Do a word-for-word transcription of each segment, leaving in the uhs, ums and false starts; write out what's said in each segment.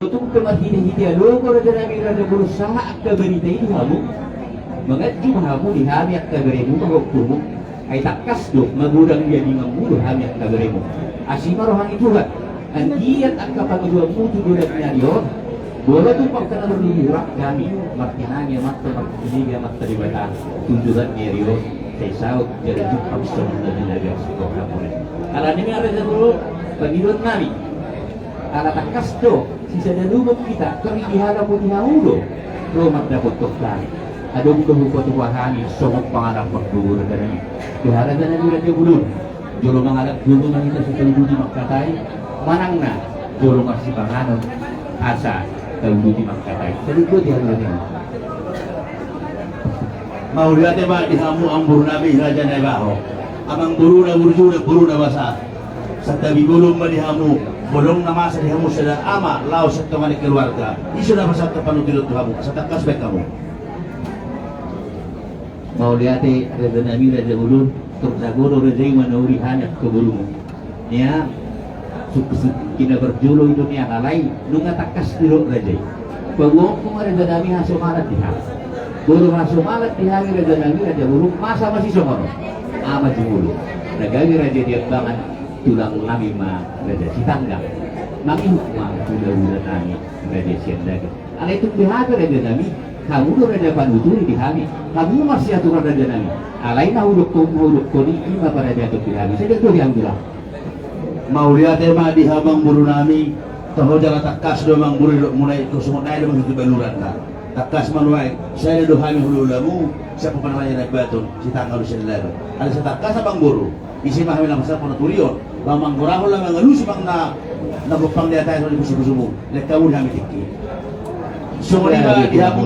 Tung pe marhite-hite alogo raja nami raja bolon sanga angka barita i tu hamu. Manganju ma hamu di hami angka beremu ma gokhonmu. Ai tangkas do magodang diadinganmu do hami angka beremu. Asi ma roha ni Tuhan. Anggiat angka pangidoanmu tu godang ni ari on, boha tung angka na marluhuran hami, martinangi Amanta, martinangi Amanta Debata tu godang ni ari on. Sai saut jala jumpang songon na binahen singkop na mole. Alani i ma raja bolon pangidoan nami. Ala tangkas do sisada lubuk hita, tor dihalapoti hamu do ro mandapothon hami. Adong do hupatua hami songon panganan panggogoran hami. Tuhan raja nami raja bolon, jolo mangalap jolo ma hita, sai tauduti mangkatai, manang na jolo marsipanganon asa tauduti mangkatai. Sai tauduti hamu. Mauliate ma di hamu amangboru nami raja Naibaho. Amangboru na burju, amangboru na basa. Santabi bolon ma di hamu, bolon na masa di hamu sada ama laos sian tonga ni keluarga. Ise na pasahat panutution tu hamu, asa tangkas baen hamu. Mauliate raja nami raja bolon, tor jago do raja i manauli hami angka borumu. Ia, suk-, suk-, kina parjolo i do nian alai nunga tangkas didok raja i. Paboaonku ma raja nami hasomalan di hami. Boru hasomalan di hami raja nami raja bolon, masa masisongon on. Ama jumolo na gabe raja di ambangan, tulang nami ma raja Sitanggang. Mangihut ma hula-hula nami raja Siandagan. Alai tung di hami raja nami, hamu do raja panuturi di hami. Hamu marsiaturan raja nami. Alai na hudokkon, hudokkon i, i ma parajaton di hami. Sai tauduti hamu tulang. Mauliate ma di hamu amangboru nami. Toho jala tangkas do amangboru didokmuna i, songon nai do ma hutut baluran na. Tangkas ma nuaeng, sada do hami hula-hulamu, sian Pomparan Raja Nabaton, Sitanggang dohot Siandagan. Alai sai tangkas amangboru. Ise ma hami na pasahat panutution, laho manggorahon laho mangalusi manang na, na gompang di atahi songon i pusu-pusumu, lehon hamu di hami tingki. Songon i ma di hamu.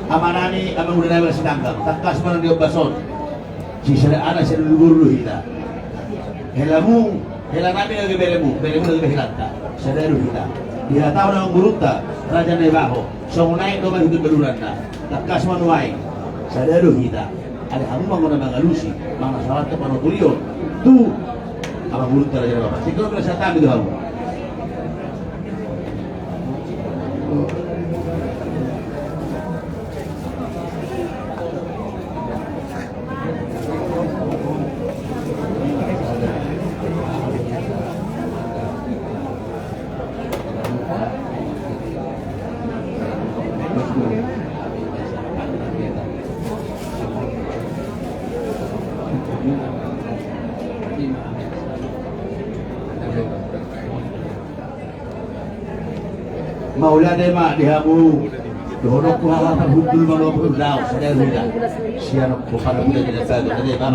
Ama nami, amangboru nami na Sitanggang, tangkas ma nang di ombas on. Sisada anak sisada boru do hita. Helamu, hela nami na gabe beremu, beremu na gabe helanta. Sada do hita. Dihatahon amangborunta raja Naibaho, songon aek do ma hutut baluran na. Tangkas ma nuaeng, sada do hita. Alai hamu ma na mangalusi manang na pasahat panutution tu amangborunta raja Naibaho. Singkop na satabi do hamu. Mauliate ma di hamu. Dohononku hata hundul ma dohot hundul, sada do hita. Sian Pomparan Raja Nabaton, sada do hita.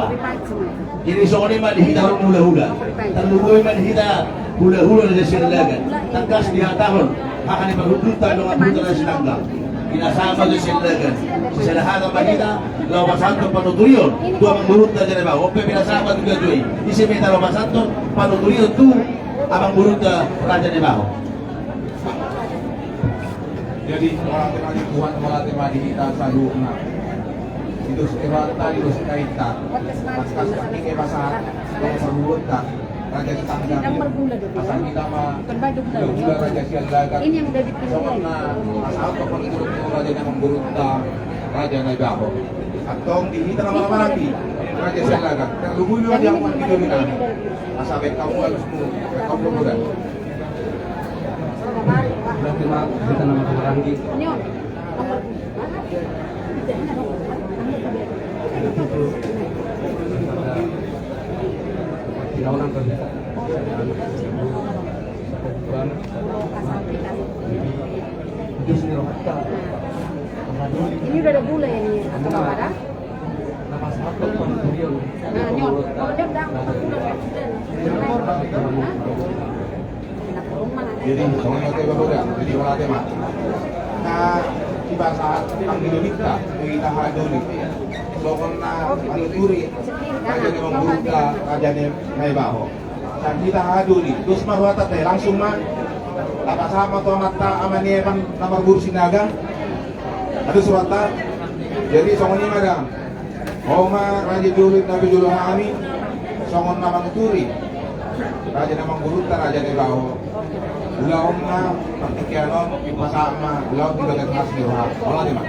Jadi songon i ma di hita hula-hula. Tarlumobi ma di hita hula-hula raja Siandagan. Tangkas dihatahon haha ni parhundulta dongan parhundulta raja Sitanggang. Pinasahat ma tu Siandagan. Sisada hata ma hita laho pasahathon panutution tu amangborunta raja Naibaho. On pe pinasahat ma tu hita jo i. Ise ma hita laho pasahathon panutution tu amangborunta raja Naibaho. Jadi mauliate ma di Tuhan, mauliate ma di hita saluhutna. Di dos ni rohanta, di dos ni dainta. Tangkas tingki ma sahat dongan parhundulta raja Sitanggang. Asa hita ma hula-hula raja Siandagan. Songon na pasahathon panutution tu raja ni amangborunta raja Naibaho. Antong di hita na marhahamaranggi raja Siandagan, tarlumobi ma di hamu anggi doli nami. Asa baen hamu alusmu, baen hamu dohonon. Berarti ma, kita nama marhahamaranggi. Ini udah ada gula ya, ini? Atau nggak ada? Jadi, songon i ma, jadi mauliate ma. Na, di basa anggi dolinta, di hita hula-hula. Songon na manuturi raja ni amangborunta raja Naibaho. Sai hita hula-hula, dos ma rohanta, langsung ma. Tapasahat ma tu amanta, ama ni Evan, na marboru Sinaga. Dos rohanta. Jadi songon i ma da. Ho ma raja jolo, na jolo hami, songon na manuturi raja ni amangborunta raja Naibaho. Ulaon ma partingkian on, dipasahat ma ulaon di bagas mas di roha. Ulaon ma.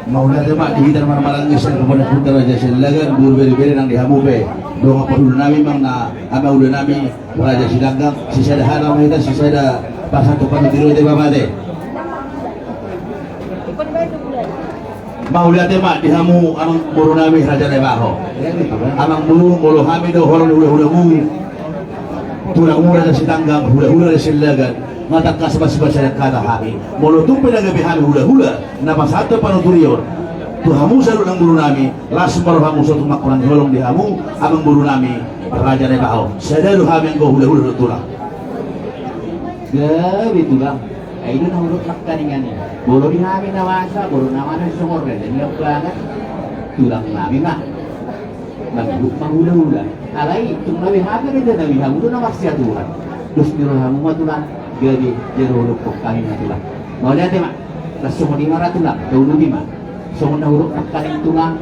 Mauliate ma di hita na marhahamaranggi sian Ompu Raja Silagan, boru bere-bere nang di hamu pe. Dongan parhundul nami, amang na, amangboru nami Raja Sitanggang, sisada hata ma hita, sisada pasahat tu panuturion, te bapa te. Mauliate ma di hamu amangboru nami Raja Naibaho. Amangboru, molo hami do holong ni hula-hulamu, tulangmu Raja Sitanggang, hula-hula Raja Silagan, nga tangkas ma sipasahat hata hami. Molo tung pe na gabe hami hula-hula na pasahathon panuturion tu hamu saluhut amangboru nami, las ma rohamu so tung mangkurangi holong di hamu amangboru nami Raja Naibaho. Sada do hami anggo hula-hula dohot tulang. Gabe tulang. Ai i do na hudok nangkaningan i. Molo di hami na masa, molo na masa songon raja ni ambangan, tulang nami ma. Mangihut ma hula-hula. Alai tung na gabe hami raja nami, hamu do na marsiaturan. Dos ni rohamu ma tulang. Gabe jala hudokkon hami ma tulang. Mauliate ma. Las songon i ma ra tulang, tauduti ma. Songon na hudok nangkaning tulang.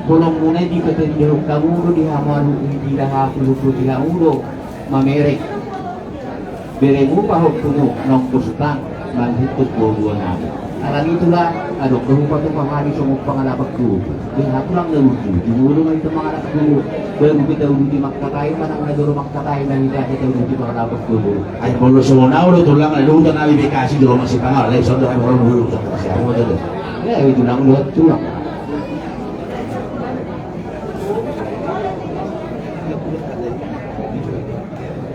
Holongmuna i dipatandahon hamu do di hamu, alu di hamu, alu di hamu do mamereng beremu pahompumu naung bostang mangihuthon boru nami. Alani i tulang, adong do hupatupa hami songon pangalapan tu, di hatulang na lucu, jumolo ma hita mangalap jumolo, baru pe tauduti mangkatai, manang na jolo mangkatai ma hita, hita tauduti pangalapan tu. Ai molo songon au do tulang, na dohot nami be kasi jolo masipanganon, lai sondo hami molo mulu, sondo hami molo. Ya, itu nang dohot tulang.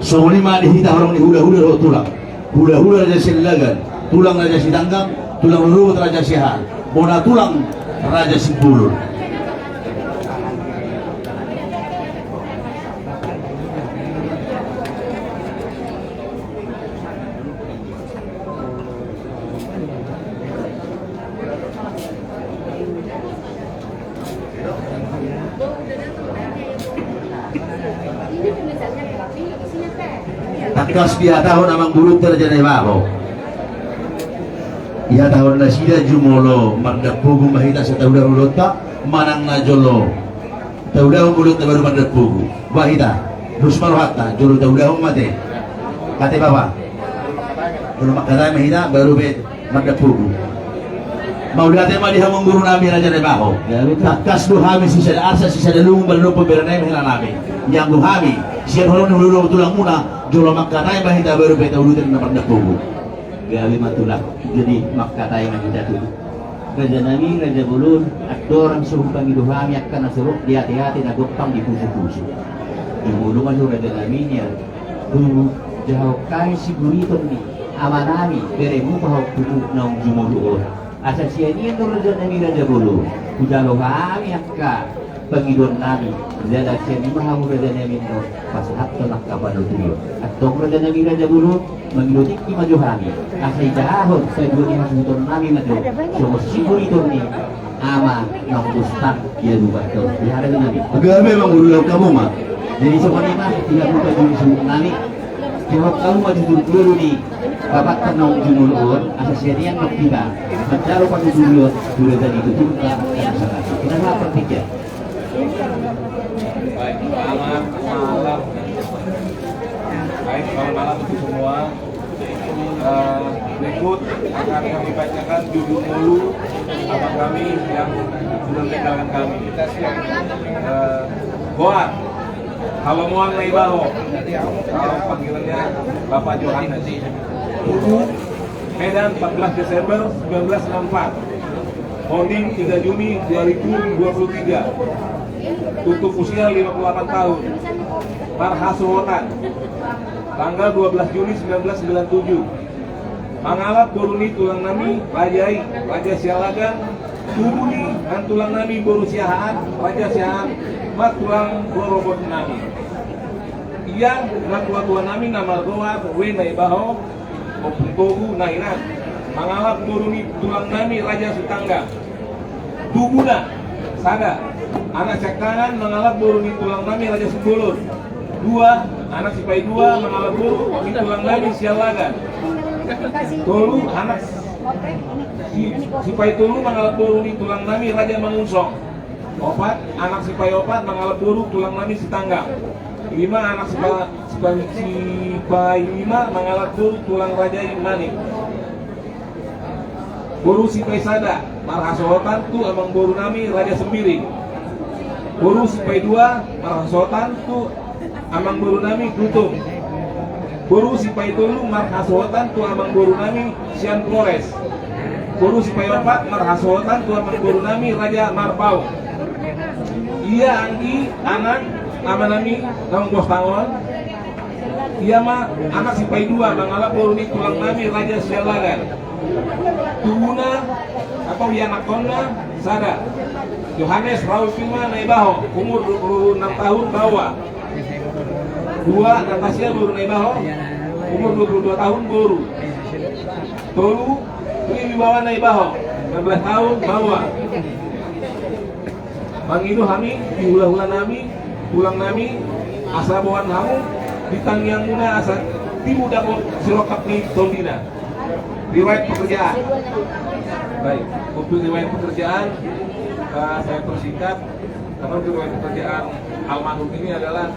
Songon i ma di hita holong ni hula-hula dohot tulang. Hula-hula Raja Silagan, tulang Raja Sitanggang, tulang rorobot Raja Siahaan, bona tulang Raja Simbolon. Tangkas dihatahon amangborunta Raja Naibaho. Dihatahon nasida jumolo mardampogu ma hita asa taudahon ulaonta, manang na jolo taudahon ulaonta baru mardampogu. Ba hita, dos ma rohanta, jolo taudahon ma te. Ate bapa. Jolo mangkatai ma hita, baru pe mardampogu. Mauliate ma di hamu amangboru nami Raja Naibaho. Tangkas do hami sisada arsa, sisada lungun, balompon, bere nami, hela nami. Ianggo hami sian holong ni hula-hula tulangmuna, jolo mangkatai ma hita baru pe tauduti na mardampogu. Gabe ma tulang, jadi mangkatai ma hita tutu. Raja nami, raja bolon, andorang so hupangido hami angka na sorop di ate-ate, na gompang di pusu-pusu. Di molo ma jo raja nami nian. Hujaha hami siburiton ni ama nami, beremu pahompumu naung jumolo on. Asa sian i do raja nami raja bolon, hujalo hami angka pangidoan nami, jala sian i ma hamu raja nami annon pasahathon angka panuturion. Antong raja nami raja bolon, mangido tingki ma jo hami, asa ijahahon saluhut ni hasuhuton nami ma jo songon siburiton ni ama naung bostang di adopan on. Di harajaon nami. Gabe ma, molo ulaon hamu ma. Jadi songon i ma, di hamu pangidoan suhut nami. Jawab hamu ma jujur dulu ni bapanta naung jumolo on, asa sian i annon hita manjalo panuturion tu raja ni tuturta. Kenapa? Baik, selamat malam. Baik, selamat malam untuk semua. Eh, berikut akan kami bacakan jujur mulu abang kami yang sudah meninggalkan kami. Eh, Goar Halomoan Naibaho, kalau panggilannya Bapak Johannes. Tugu, Medan, empat belas Desember sembilan belas enam empat. Honing tiga Juni dua ribu dua puluh tiga. Tutup usia lima puluh delapan tahun. Marhasuhuton tanggal dua belas Juni sembilan belas sembilan tujuh. Mangalap boru ni tulang nami Raja i, Raja Sialagan, tubu ni nantulang nami boru Siahaan, Raja Siahaan, ma tulang rorobot nami. Ia natua-tua nami na margoar Ue Naibaho, Ompung Togu, na hinan mangalap boru ni tulang nami Raja Sitanggang. Tubuna, sada, anak siangkangan mangalap boru ni tulang nami Raja Simbolon. Dua, anak sipaidua mangalap boru ni tulang nami Sialagan. Tolu, anak si, sipaitolu mangalap boru ni tulang nami Raja Mangunsong. Opat, anak sipaiopat mangalap boru tulang nami Sitanggang. Lima, anak sipa Sipailima mangalap boru tulang raja i Manik. Boru sipaisada marhasohotan tu amangboru nami Raja Sembiring. Boru sipaidua marhasohotan tu amangboru nami Gutung. Boru sipaitolu marhasohotan tu amangboru nami Sian Flores. Boru sipaiopat marhasohotan tu amangboru nami Raja Marpaung. Ia anggi anak ama nami naung bostang on. Ia ma anak sipaidua mangalap boru ni tulang nami Raja Sialagan. Tubuna atau ianakhonna sada, Johannes Raul Firman Naibaho, umur dua puluh enam tahun, baoa. Dua, Natasia boru Naibaho, umur dua puluh dua tahun, boru. Tolu, Tri Wibawa Naibaho, lima belas tahun, baoa. Mangido hami di hulahula nami, tulang nami, asa boan hamu di tangiangmuna asa tibu dapot sirongkap ni tondina. Riwayat pekerjaan. Baik, untuk riwayat pekerjaan, eh, saya persingkat, karena untuk riwayat pekerjaan almarhum ini adalah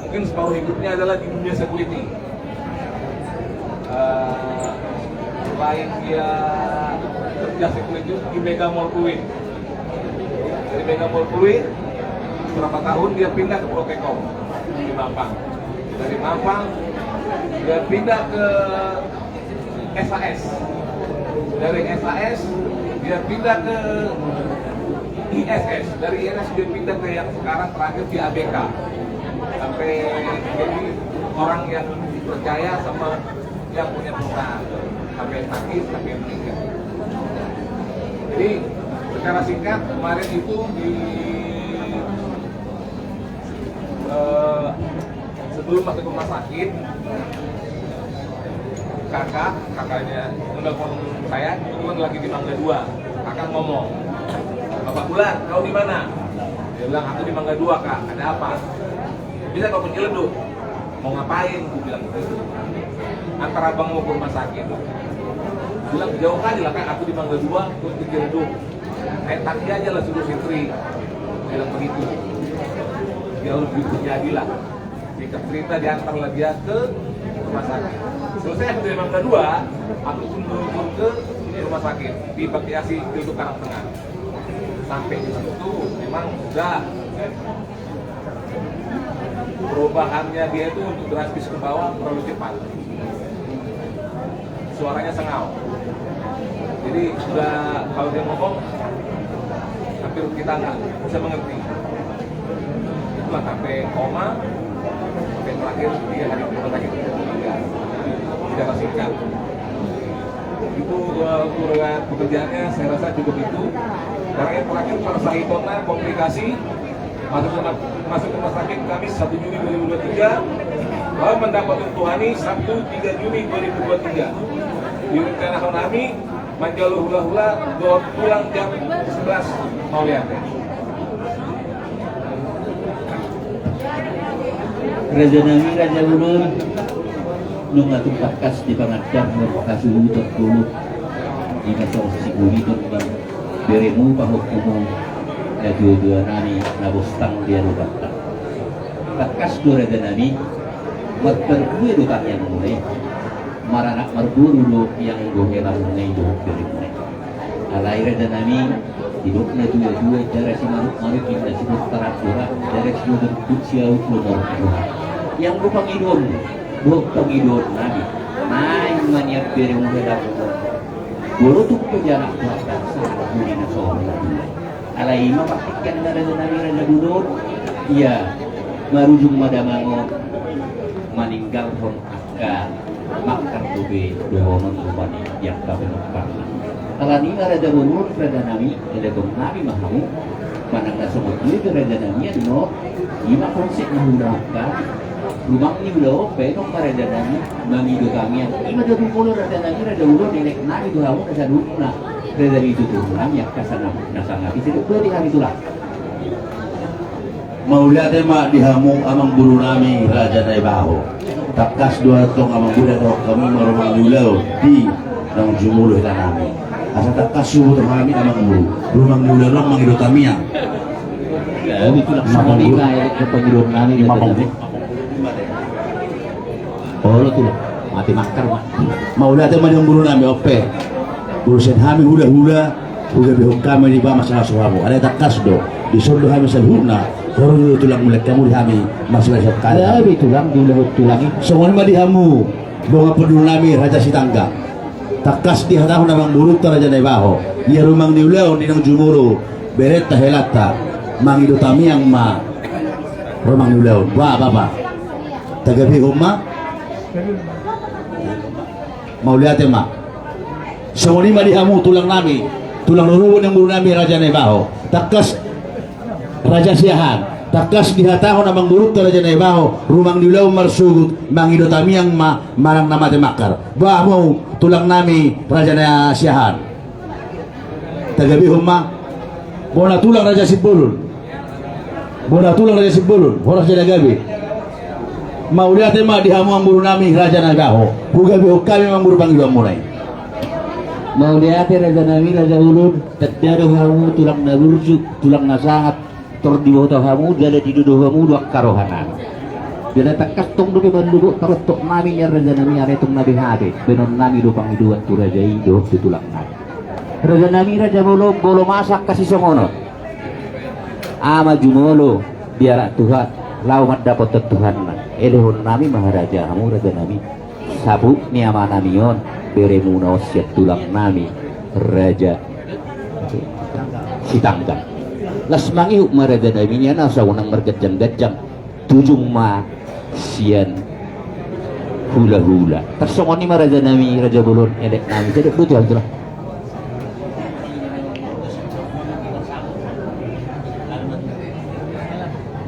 mungkin separuh hidupnya adalah di dunia security. Eh, selain dia kerja security di Mega Mall Pluit. Dari Mega Mall Pluit, berapa tahun dia pindah ke Protekom di Mampang. Dari Mampang, dia pindah ke S A S. Dari S A S, dia pindah ke I S S. Dari I S S, dia pindah ke yang sekarang terakhir di A B K. Sampai jadi orang yang dipercaya sama yang punya perusahaan. Sampai sakit, sampai meninggal. Jadi, secara singkat, kemarin itu di, eh, sebelum masuk rumah sakit, kakak, kakaknya menelpon saya, kebetulan lagi di Mangga Dua. Kakak ngomong, "Bapak Bulan, kau di mana?" Dia bilang, "Aku di Mangga Dua, Kak. Ada apa?" "Bisa kau ke Ciledug?" "Mau ngapain?" Gue bilang gitu. "Antar abang mau ke rumah sakit." Bilang, "Jauh kali lah, Kak, aku di Mangga Dua, kau di Ciledug. Naik taksi aja lah, suruh si Tri." Bilang begitu. Dia harus jadilah. Singkat cerita, diantarlah dia ke rumah sakit. Selesai aku dari Mangga Dua, aku pun meluncur ke rumah sakit di Bakti Asih, Ciledug Karang Tengah. Sampai di situ memang sudah perubahannya dia itu untuk drastis ke bawah terlalu cepat. Suaranya sengau. Jadi sudah, kalau dia ngomong, hampir kita nggak bisa mengerti. Itulah sampai koma, sampai terakhir dia hari rumah sakit meninggal. Secara singkat. Itu, eh, untuk riwayat pekerjaannya saya rasa cukup itu. Sekarang yang terakhir, Pak Sahitona komplikasi, masuk rumah, masuk rumah sakit Kamis satu Juni dua ribu dua puluh tiga, lalu mendapat untuhani Sabtu tiga Juni dua ribu dua puluh tiga. Direncanahon hami manjalo hulahula dohot pulang jam sebelas mauliate. Raja nami, raja bolon, nunga tung tangkas di pangantar nang hasuhuton bolon. Ima songon siguliton nang beremu pahompumu, na tuatua nami na bostang di adopanta. Tangkas do raja nami, marparbue do tangiangmuna i. Maranak marboru do ianggo helamuna i dohot beremuna i. Alai raja nami, didok na tuatua, jala simarukmaruk inna sibontar andora, jala siboto siaut do norok roha. Ianggo pangidoonmu dohot pangidoon nami, naeng ma nian beremu helamuna. Molo tung pe jala kuasa sahat buni na songon na tuatua. Alai ima partingkian na raja nami, raja bolon, ia marujung ma damang on maninggalhon angka mangkar dope dohonon rupani di angka penumpangna. Alani i ma raja bolon, raja nami, elegong nami ma hamu, manang na songon dia pe raja nami, adong ima konsep na huulahon hami. Rumang ni ulaon pe adong ma raja nami mangido tangiang. Ima do molo raja nami, raja bolon, elek nami tu hamu na saluhutna, raja ni tutur nami, angka na sangap i, sidok do di hami tulang. Mauliate ma di hamu amangboru nami Raja Naibaho. Tangkas do antong amangboru, dohot hami ma rumang ni ulaon di naung jumolo hela nami. Asa tangkas huboto hami amangboru, rumang ni ulaon on mangido tangiang. Jadi tulang sama ni lah, ya, pangidoan nami, ya, tadi. Olo tulang, mate makkar, Mak. Mauliate ma di amangboru nami, on pe. Urusan hami hula-hula, hugabehon hami di ba masalah so hamu. Alai tangkas do, dison do hami saluhutna, horong do tulang, mulak hamu di hami, masalah so kada. Gabe tulang, diulahon tulang i. Songon i ma di hamu, dongan pandulu nami Raja Sitanggang. Tangkas dihatahon amangborunta Raja Naibaho, ia rumang ni ulaon, inang jumolo, berenta helanta, mangido tangiang ma rumang ni ulaon. Ba, bapa. Tagabehon ma. Mauliate ma. Songon i ma di hamu tulang nami, tulang rorobot ni amangboru nami Raja Naibaho. Tangkas Raja Siahaan, tangkas dihatahon amangborunta Raja Naibaho, rumang ni ulaon marsogot, mangido tangiang ma manang na mate makkar. Ba hamu tulang nami Raja Siahaan. Tagabehon ma. Bona tulang Raja Simbolon. Bona tulang Raja Simbolon, horas jala gabe. Mauliate ma di hamu amangboru nami Raja Naibaho. Hugabehon hami ma amangboru pangidoanmuna i. Mauliate raja nami Raja Bolon, tanda do hamu tulang na burju, tulang na sangat, tor diboto hamu, jala didodo hamu do angka roha nami. Jala tangkas tong dope mandok tarontok nami nian raja nami, alai tong na beha be, baenon nami do pangidoan tu raja i dohot tu tulang nami. Raja nami Raja Bolon, molo masa angka sisongon on, ama jumolo, diarak Tuhan, laho mandapothon Tuhanna. Elehon nami ma harajaon hamu raja nami. Saput ni ama nami on, beremuna on sian tulang nami Raja Sitanggang. Las mangihut ma raja nami nian, asa unang marganjang-ganjang. Tujung ma sian hula-hula. Tarsongon i ma raja nami Raja Bolon, elek nami. Jadi betul, betul.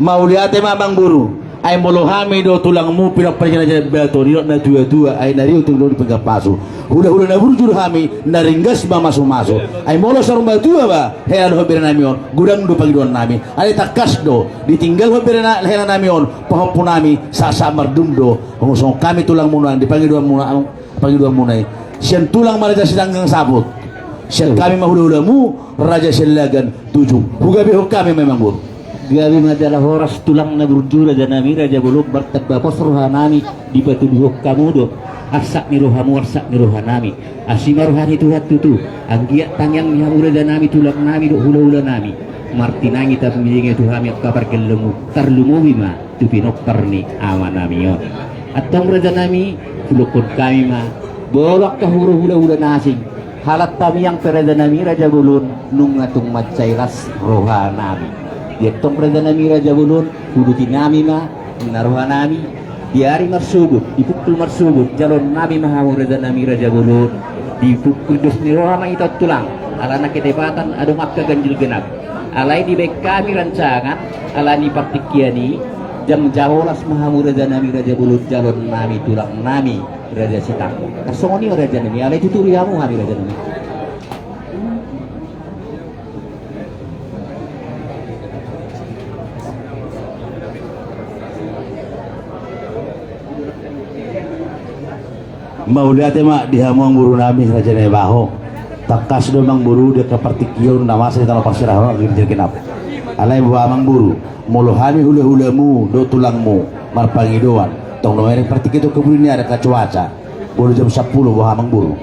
Mauliate ma amangboru. Ai molo hami do tulangmu, pinompar ni raja Baton, didok na tua-tua, ai na riot do di pinggan pasu. Hula-hula na burju do hami, na ringgas ma masu-masu. Ai molo saur matua ba hela dohot bere nami on, godang do pangidoan nami. Alai tangkas do, ditinggalhon bere na, hela nami on, pahompu nami, sahat-sahat mardum do. Songon hami tulangmuna, di pangidoanmuna, pangidoanmuna i. Sian tulang ma Raja Sitanggang saput. Sian hami ma hula-hulamu, Raja Siahaan tujung. Hugabehon hami ma amangboru. Gabe ma jala horas tulang na burju raja nami Raja Bolon, martamba pos roha nami, dipatuduhon hamu do arsak ni rohamu, arsak ni roha nami. Asi ma roha ni Tuhan tutu, anggiat tangiang ni hamu raja nami, tulang nami dohot hula-hula nami. Martinangi, tamulinga tu hami angka pargellenmu, tarlumobi ma tu pinompar ni ama nami on. Antong raja nami, hudokhon hami ma, molo angka hula-hula na asing, halak tangiang pe raja nami Raja Bolon, nunga tung mansai las roha nami. Jadi antong raja nami Raja Bolon, uduti nami ma ninna roha nami, di ari marsogot, di pukul marsogot, jaloon nami ma hamu raja nami Raja Bolon, di pukul dos ni roha ma hita on tulang, alana kedapatan adong angka ganjil genap. Alai dibaen hami rancangan, alani partingkian i, jam dua belas ma hamu raja nami Raja Bolon, jaloon nami tulang nami Raja Sitanggang. Tarsongon i ma raja nami, alai tuturi hamu hami raja nami. Mauliate ma di hamu amangboru nami Raja Naibaho. Tangkas do amangboru di angka partingkian na masa di tano parserahan on ganjil genap. Alai boha amangboru, molo hami hula-hulamu dohot tulangmu marpangidoan, tong na mamereng partingkian tu angka buni ni ari, angka cuaca. Molo jam sampulu boha amangboru.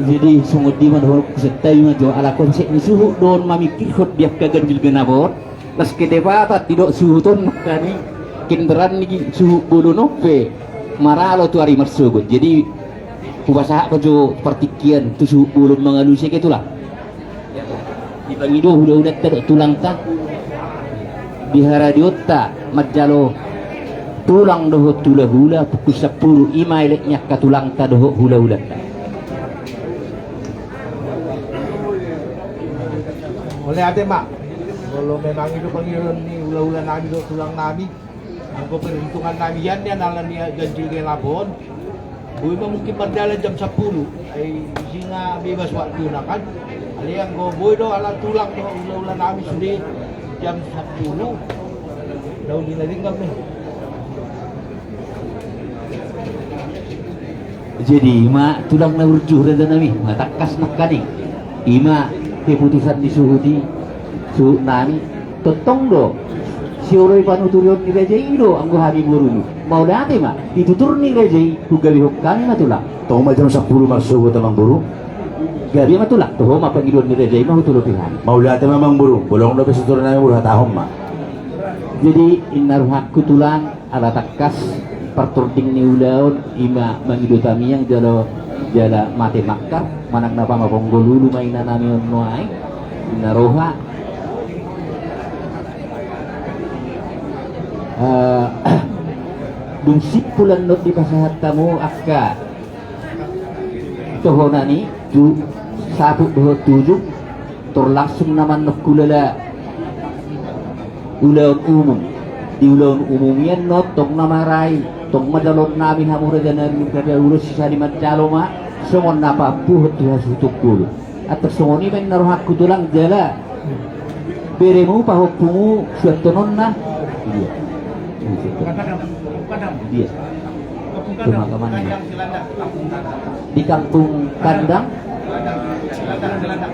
Jadi songon dia ma dohononku, santabi ma jo, ala konsep ni suhut do on mamingkirhon di angka ganjil genap on. Las kedapatan didok suhut on nangkin, kendaraan ni suhut bolon on pe maralo tu ari marsogot. Jadi hupasahat ma jo partingkian tu suhut bolon mangalusi, ate tulang. Dipangido hula-hulanta dohot tulangta di haradeonta manjalo tulang dohot hula-hula pukul sampulu, i ma elek ni angka tulangta dohot hula-hulanta. Mauliate ma. Molo memang i do pangidoan ni hula-hula nami dohot tulang nami, anggo perhitungan nami nian, alani ganjil genap on, boi ma mungkin mardalan jam sampulu. Ai disi nga bebas waktuna kan. Alai anggo boi do ala tulang dohot hula-hula nami sude jam sampulu, na uli na denggan ma i. Jadi i ma tulang na burju raja nami, ma tangkas nangkin i. I ma keputusan ni suhut i. Suhut nami, tongtong do. Sioloi panuturion ni raja i do anggo hami borumi. Mauliate ma, di tutur ni raja i hugabehon hami ma tulang. Tong ma jam sampulu marsogot amang boru. Gabe ma tulang, toho ma pangidoan ni raja i ma hutulopi hami. Mauliate ma amang boru, bolong dope situtur nami boru, hatahon ma. Jadi inna rohangku tulang, ala tangkas partording ni ulaon ima mangido tangiang jala, jala mate mangkar, manang na pamaponggo lulu ma ina nami on nuaeng, inna roha. Eh, dung simpul annon dipasahat hamu angka tohonan i tu saput dohot tu ujung, tor langsung nama annon hulala ulaon umum. Di ulaon umum i annon tong nama rai, tong ma jaloon nami hamu raja nami, raja bolon, sisali manjalo ma songon na pampuhot tu hasuhuton ngolu. Antong songon i ma inna rohangku tulang jala beremu pahompumu suantononna. Dia. Dia. Cuma kemana? Di Kampung Kandang,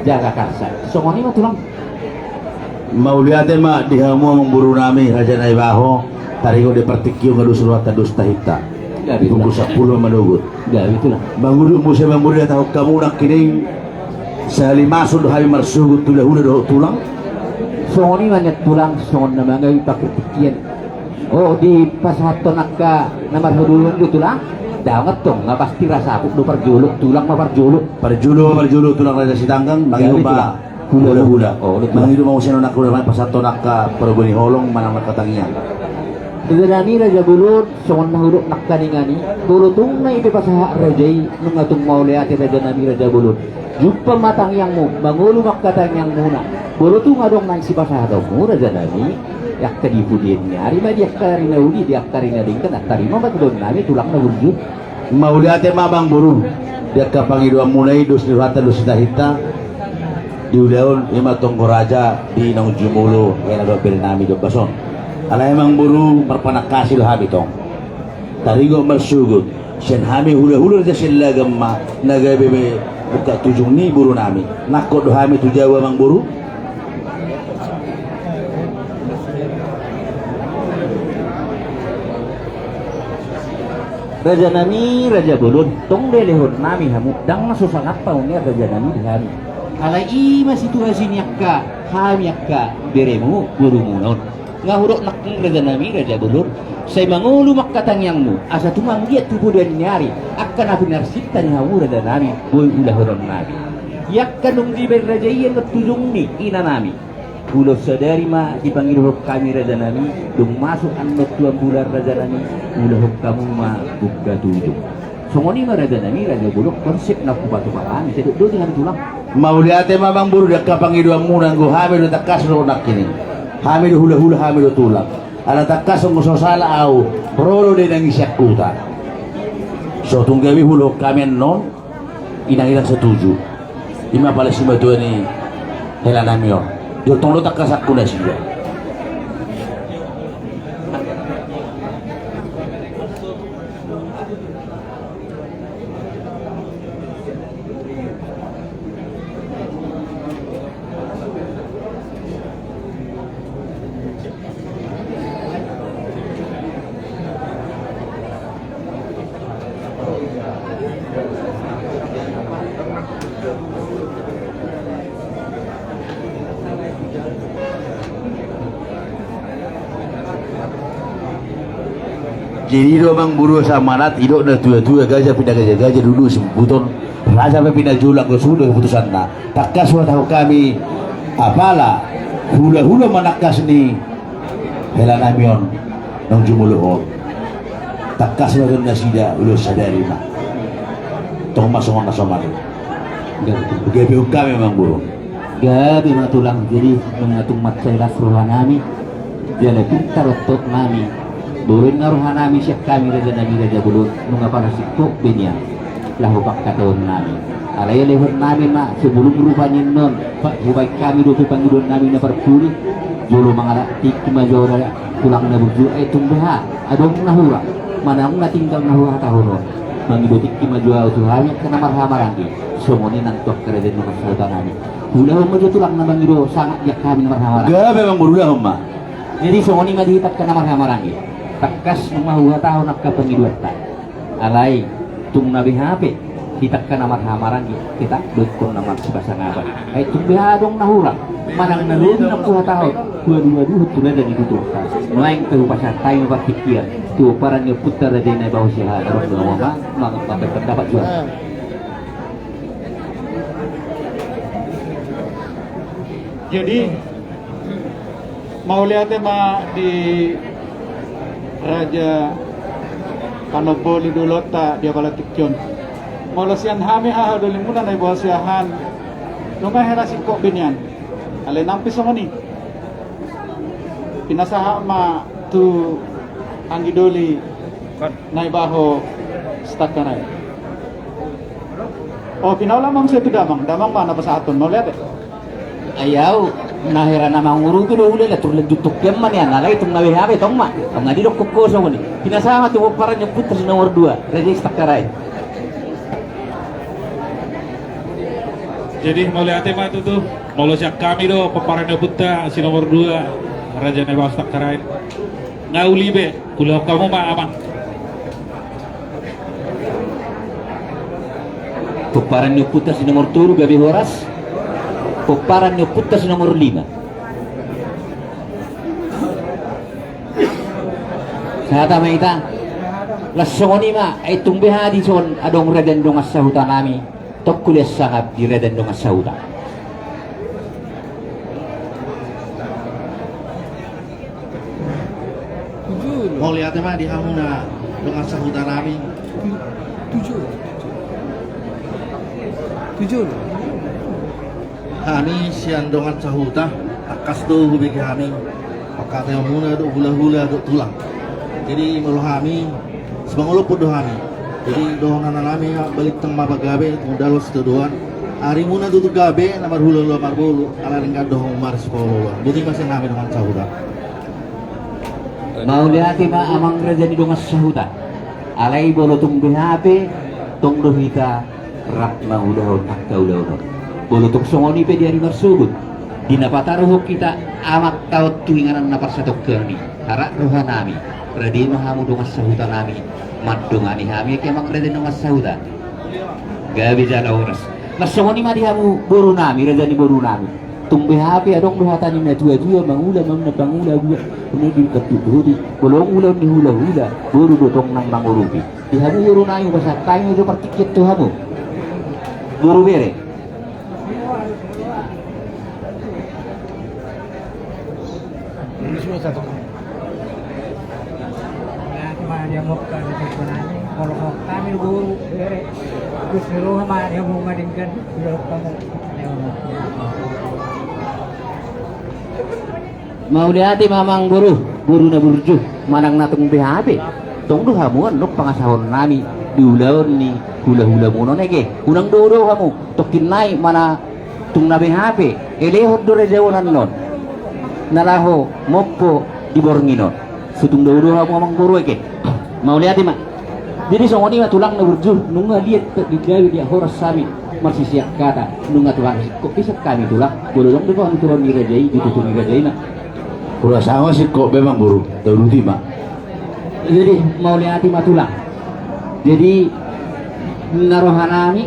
Jagakarsa. Songon i ma tulang. Mauliate ma di hamu amang boru nami, raja Naibaho, taringot di partingkian nga dos rohanta dos tahinta. Di pukul sampulu manogot. Gabe tulang. Mangudut muse amang boru, dihatahon hamu nangkining sahali masuk do hami marsogot tu hulahula dohot tulang. Songon i ma nian tulang, songon na mangawi partingkian. O, dipasahathon angka na marhadomuan do tulang. Daong antong, nga pasti ra saput do parjolo, tulang ma parjolo. Parjolo ma parjolo tulang raja Sitanggang, mangido ma hulahula. Mangido ma muse annon angka hulahula, pasahathon angka parboa ni holong manang angka tangiang. Raja nami raja bolon, songon na hudok nangkaningan i, molo tung na dipasahat raja i, nunga tung mauliate raja nami raja bolon. Jumpa ma tangiangmu, mangolu ma angka tangiangmuna. Molo tung adong naeng sipasahatonmu raja nami, angka di pudian ni ari ma, di angka ari na uli, di angka ari na denggan, tarima ma tu dohonon nami tulang na burju. Mauliate ma amang boru, di angka pangidoanmuna i, dos ni rohanta dos ni tahinta. Di ulaon ima tonggo raja di naung jumolo, hela dohot bere nami di ombas on. Alai amang boru, marpanangkasi do hami tong. Taringot marsogot sian hami hulahula raja Siallagan ma na gabe be mungka tu ujung ni boru nami. Nangkok do hami tu Jawa amang boru. Raja nami raja bolon, tong dilehon nami hamu, ndang na so sangap paungian raja nami di hami. Alai i ma situasi ni angka hami angka beremu borumuna on. Nga hudok nangkin raja nami raja bolon, sai mangolu ma angka tangiangmu, asa tung anggiat tu pudian ni ari angka na pinarsinta ni hamu raja nami boi ulahonon nami. Angka dung dibaen raja i annon tu ujung ni ina nami, ulaon sadari ma dipangidohon hami raja nami, dung masuk annon tu ambulan raja nami, ulahon hamu ma buka tu ujung. Songon i ma raja nami raja bolon konsep na hupatupa hami, sai dok do di hami tulang. Mauliate ma amang boru di angka pangidoanmuna, anggo hami do tangkas do nangkin i. Hami do hulahula, hami do tulang. Ala tangkas anggo so sala au, ro do dainang i sian huta. So tung gabe huulahon hami annon, inang-inang setuju. Ima pala simatua ni hela nami on. Joltong do tangkasanku nasida. Jadi do amang boru samanat, didok na tua-tua, gaja pinda gaja-gaja, dudu sibuton, rasa pe pinda jolo anggo sude keputusanna. Tangkas huhatahon hami, apala hulahula manangkas ni hela nami on naung jumolo on. Tangkas ma tu nasida, ulaon sadari ma. Tong ma songon na somal i. Gabe hami amang boru. Gabe ma tulang, jadi nunga tung mansai las roha nami. Jala pintar otop nami. Borui na roha nami sian hami raja nami raja bolon, nunga pala singkop be nian laho pangkatahon nami. Alai lehon nami ma sebelum rupa ni annon, hubaen hami dope pangidoan nami na parpudi. Jolo mangalap tingki ma jolo tulang na burju, ai tung beha adong na hurang manang na tinggal na huhatahon on. Mangido tingki ma jo ahu tu hami angka na marhahamaranggi. Songon i nang tu angka raja ni dongan sahuta nami. Ulahon ma jo tulang na mangido sangap di angka hami na marhahamaranggi. Gabe amang boru, ulahon ma. Jadi songon i ma di hita angka na marhahamaranggi. Tangkas nunga huhatahon angka pangidoanta. Alai tung na beha pe hita angka na marhahamaranggi, hita do ingkon na marsipasangapan. Ai tung beha adong na hurang manang na lobi na huhatahon, huaduaduhon tu raja ni tuturta. Nuaeng pe hupasahat hami ma partingkian tu pomparan ni ompunta Raja Naibaho Siahaan, adong do ma, ma, ma, pendapat jual. Jadi mauliate ma di raja panomboli ni ulaonta di apala tingki on. Molo sian hami haha dolimuna Naibaho Siahaan, nunga hera singkop be nian. Alai nang pe songon i, pinasahat ma tu anggi doli Naibaho Sitangkarai. O, pinaula ma muse tu damang, damang ma na pasahathon, mauliate. Ai ahu na hera na mangurupi do ula, na turlen jutuk ma nian, alai tung na beha pe tong ma. Tong na didok ho songon i. Pinasahat ma tu pomparan ni ompunta si nomor dua, Raja Sitangkarai. Jadi mauliate ma tutu, molo sian hami do pomparan ni ompunta si nomor dua, Raja Naibaho Sitangkarai. Nga uli be, ulahon hamu ma amang. Pomparan ni ompunta si nomor tolu gabe horas. Pomparan ni ompunta si nomor lima. Sahata ma hita. Laos songon i ma, ai tung beha dison adong raja ni dongan sahuta nami. Tong hulean sangap di raja ni dongan sahuta. Mauliate ma di hamuna dongan sahuta nami. Hami sian dongan sahuta, tangkas do hubege hami pangkataionmuna dohot hulahula dohot tulang. Jadi molo hami, simangolophon do hami. Jadi dohononnami, balintang ma pagabe, tung dalos tu doan. Arimuna tutu gabe, na marhulahula marboru, ala denggan do hamu marsipaolooloan. Boti ma sian hami dongan sahuta. Mauliate ma amang raja ni dongan sahuta. Alai molo tung beha pe, tong do hita rap mangulahon angka ulaon on. Molo tung songon i pe di ari marsogot, di na pataruhon hita amanta on tu inganan na parsatongkon i, harat rohanami, rade ma hamu dongan sahutanami, mandongani hami ake amang raja ni dongan sahuta. Gabe jala horas. Laos songon i ma di hamu borunami, raja ni borunami. Tung beha pe adong do hata ni natuatua, mangula ma na pangula buat, unang di katu bodi, molo ulaon ni hulahula, boru do tong nang mangurupi. Di hamu borunami, hupasahat hami ma jo partingkian tu hamu. Boru bere. Mauliate ma amang boru, boru na burju, manang na tung beha pe, tong do hamu annon pangasahonnami di ulaon ni hulahulamuna on ake. Unang doudou hamu, tongkin nai manang tung na beha pe, elehon do raja on annon na laho mompo di borngin on. So tung doudou hamu amang boru ake. Mauliate ma. Jadi songon i ma tulang na burju, nunga liat di gabe di horas hami marsisiak hata, nunga tulang singkop pe sian hami tulang, molo adong do panganturon ni raja i, di tutu ni raja i ma. Hurasa ma singkop be amang boru, tauduti ma. Jadi mauliate ma tulang. Jadi na rohanami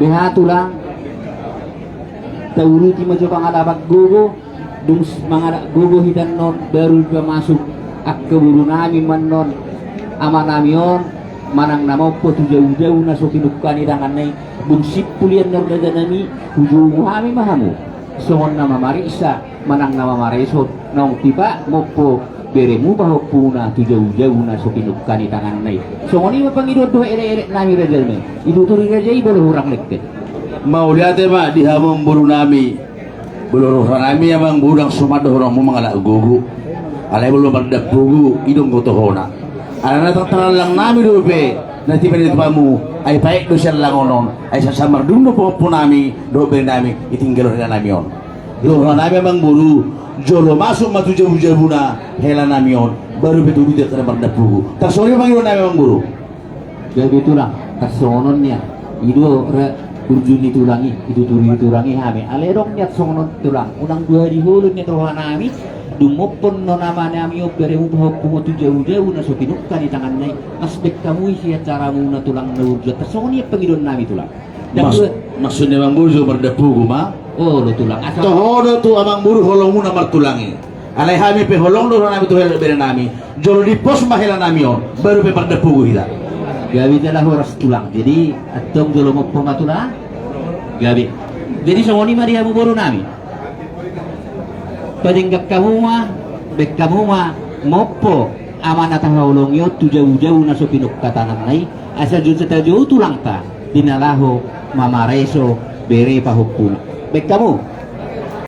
beha tulang, tauduti ma jo pangalapan gogo. Dung mangalap gogo hita annon, baru dipamasuk angka borunami ma annon amanami on, manang na mompo tu jabujabuna so pinungka ni tanganna i. Dung simpul i annon rajanami, hujou hami ma hamu songon na mamariksa manang na mamareso, naung tipak mompo beremu pahompuna tu jabujabuna so pinungka ni tanganna i. Songon i ma pangidoan dohot elekeleknami rajanami. Dituturi raja i molo hurang lengket. Mauliate ma di hamu borunami. Molo rohanami amang boru, ndang somal dohononmu mangalap gogo. Alai molo mardampugu, i do anggo tohona. Alana tarallangnami dope na tipa ni tupamu, ai paet do siallangon on, ai sasamar dung do pahompunami dohot berenami, ditinggalhon helanami on. Rohanami amang boru, jolo masuk ma tu jabujabuna helanami on, baru pe tuduti angka na mardampugu. Tarsongon i pangidoannami amang boru. Gabe tulang, tarsongon on nian. I do ra burju ni tulang i, i tuturi ni tulang i hami. Alai adong nian songon on tulang, unang dua di hulu nian roha nami. Dung mompo nama nami on, beremu pahompu ma tu jabu-jabu na so pinungka di tanganna i. Masbek hamu i sian caramuna tulang na burju, tarsongon i pangidoan nami tulang. Maksudna amang boru mardampugu ma. Olo tulang, asa toho do tu amang boru holongmuna martulang i. Alai hami pe holong do roha nami tu hela bere nami. Jolo dipos ma hela nami on, baru pe mardampugu hita. Gabe jala horas tulang. Jadi antong jolo mompo ma tulang. Gabe. Jadi songon i ma di hamu boru nami. Padenggan hamu ma, baen hamu ma mompo ama na tahaholongi on tu jabu-jabu na so pinungka tanganna i, asa jolo tajou tulangta di na laho mamareso bere pahompuna. Baen hamu.